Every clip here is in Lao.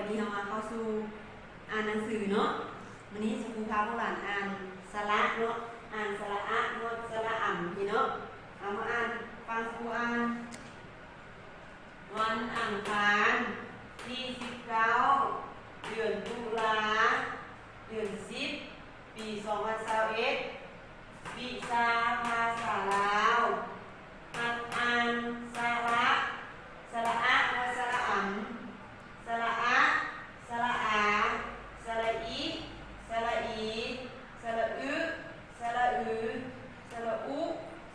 ນີ້ເຮົາມາເຂົ້າສູ່ອ່ານໜັງສືເນາະ. ມື້ນີ້ສະຄູພາພວກຫຼານອ່ານສະຫຼະເນາະ, ອ່ານສະຫຼະອະ ຮອດສະຫຼະອຳ ນີ້ເນາະ. ເອົາມາອ່ານ, ຟັງສະຄູອ່ານ. ວັນອັງຄານ ທີສິບເກົ້າ ເດືອນຕຸລາ ເດືອນສິບ ປີສອງພັນຊາວເອັດ, ວິຊາພາສາລາວ, ຫັດອ່ານສະຫຼະ, ສະຫຼະອະ ແລະ ສະຫຼະອຳ, ສະຫຼະອະ, ສະຫຼະອາ, ສະຫຼະອິ, ສະຫຼະອີ, ສະຫຼະອຶ, ສະຫຼະອື, ສະຫຼະອຸ,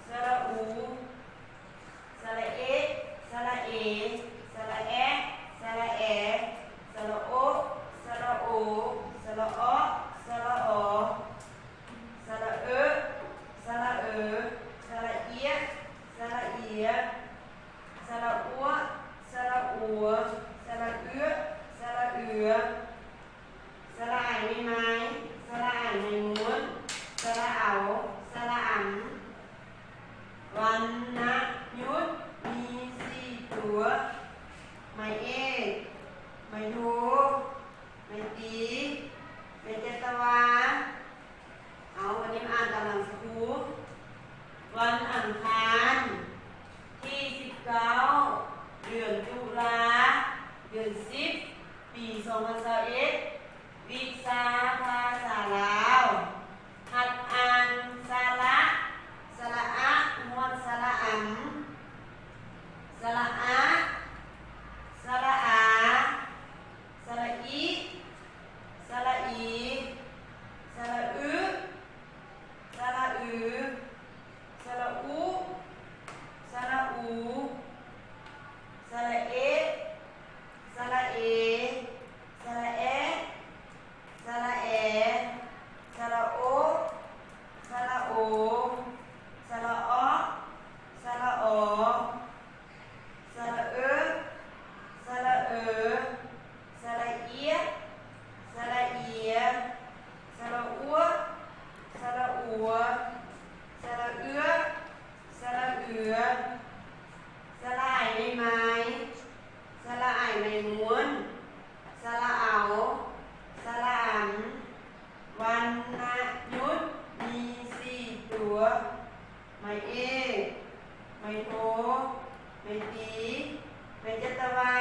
ສະຫຼະອູ, ສະຫຼະເອ, ສະຫຼະເອ, ສະຫຼະແອ, ສະຫຼະແອ, ສະຫຼະໂອ, ສະຫຼະໂອ, ສະຫຼະເອາະ, ສະຫຼະເອາະ, ສະຫຼະເອີ, ສະຫຼະເອີ, ສະຫຼະເອຍ, ສະຫຼະເອຍ, ສະຫຼະອົວ, ສະຫຼະອົວ, ສະຫຼະເອືອ, ສະຫຼະເອືອ. ສະຫຼະອາຍໄມ້ໄມ້, ສະຫຼະອາຍໄມ້ງວນ, ສະຫຼະເອົາ, ສະຫຼະອຳ. ວັນນະຍຸດມີສີ່ຕົວ, ໄມ້ເອກ, ໄມ້ໂທ, ໄມ້ຕີ, ໄມ້ຈັດຕະວາ. ເອົາ, ວັນນີ້ມາອ່ານຕາມຫຼັງສະຄູ. ວັນອັງຄານ ທີສິບເກົ້າ ເດືອນຕຸລາ ເດືອນສິບ ປີສອງພັນຊາວເອັດ, ວິຊາພາສາລາວ, ຫັດອ່ານສະຫຼະ, ສະຫຼະອະ ຮອດສະຫຼະອຳ, ສະຫຼະອະ, ສະຫຼະອາ, ສະຫຼະອິ, ສະຫຼະອີ, ສະຫຼະອຶ, ສະຫຼະອື, ສະຫຼະອຸ, ສະຫຼະອູ, ສະຫຼະເອ, ສະຫຼະເອ, ສະຫຼະແອ, ສະຫຼະແອ, ສະຫຼະໂອ, ສະຫຼະໂອ, ສະຫຼະເອາະ, ສະຫຼະເອາະ. ສະຫຼະເອີ, ສະຫຼະເອີ, ສະຫຼະເອຍ, ສະຫຼະເອຍ, ສະຫຼະອົວ, ສະຫຼະອົວ, ສະຫຼະເອື້ອ, ສະຫຼະເອືອ, ສະຫຼະອາຍໄມ້ໄມ້, ສະຫຼະອາຍໄມ້ງວນ, ສະຫຼະເອົາ, ສະຫຼະອຳ. ວັນນະຍຸດມີສີ່ຕົວ. ໄມ້ເອກ, ໄມ້ໂທ, ໄມ້ຕີ, ໄມ້ຈັດຕະວາ.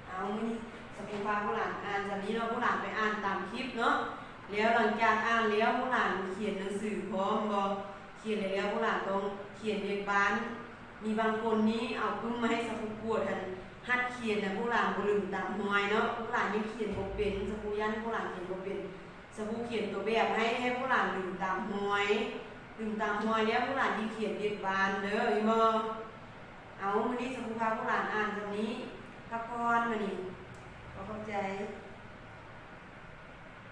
ເອົາ, ມື້ນີ້ສະຄູພາພວກຫຼານອ່ານສ່ຳນີ້ເນາະ, ພວກຫຼານໄປອ່ານຕາມຄລິບເນາະ. ແລ້ວຫຼັງຈາກອ່ານແລ້ວ ພວກຫຼານຂຽນໜັງສືພ້ອມບໍ່? ຂຽນແລ້ວ ພວກຫຼານຕ້ອງຂຽນວຽກບ້ານ. ມີບາງຄົນນີ້ເອົາປຶ້ມມາໃຫ້ສະຄູກວດຫັ້ນ, ຫັດຂຽນນະ ພວກຫຼານບໍ່ລືມຕາມຮອຍເນາະ. ພວກຫຼານຍັງຂຽນບໍ່ເປັນ, ສະຄູຢ້ານພວກຫຼານຂຽນບໍ່ເປັນ. ສະຄູຂຽນຕົວແບບໃຫ້, ໃຫ້ພວກຫຼານລືມຕາມຮອຍ, ລືມຕາມຮອຍແລ້ວພວກຫຼານຈຶ່ງຂຽນວຽກບ້ານເດີ, ເຫັນບໍ່? ເອົາ, ມື້ນີ້ສະຄູພາພວກຫຼານອ່ານສ່ຳນີ້, ພັກຜ່ອນມື້ນີ້, ຂໍຂອບໃຈ.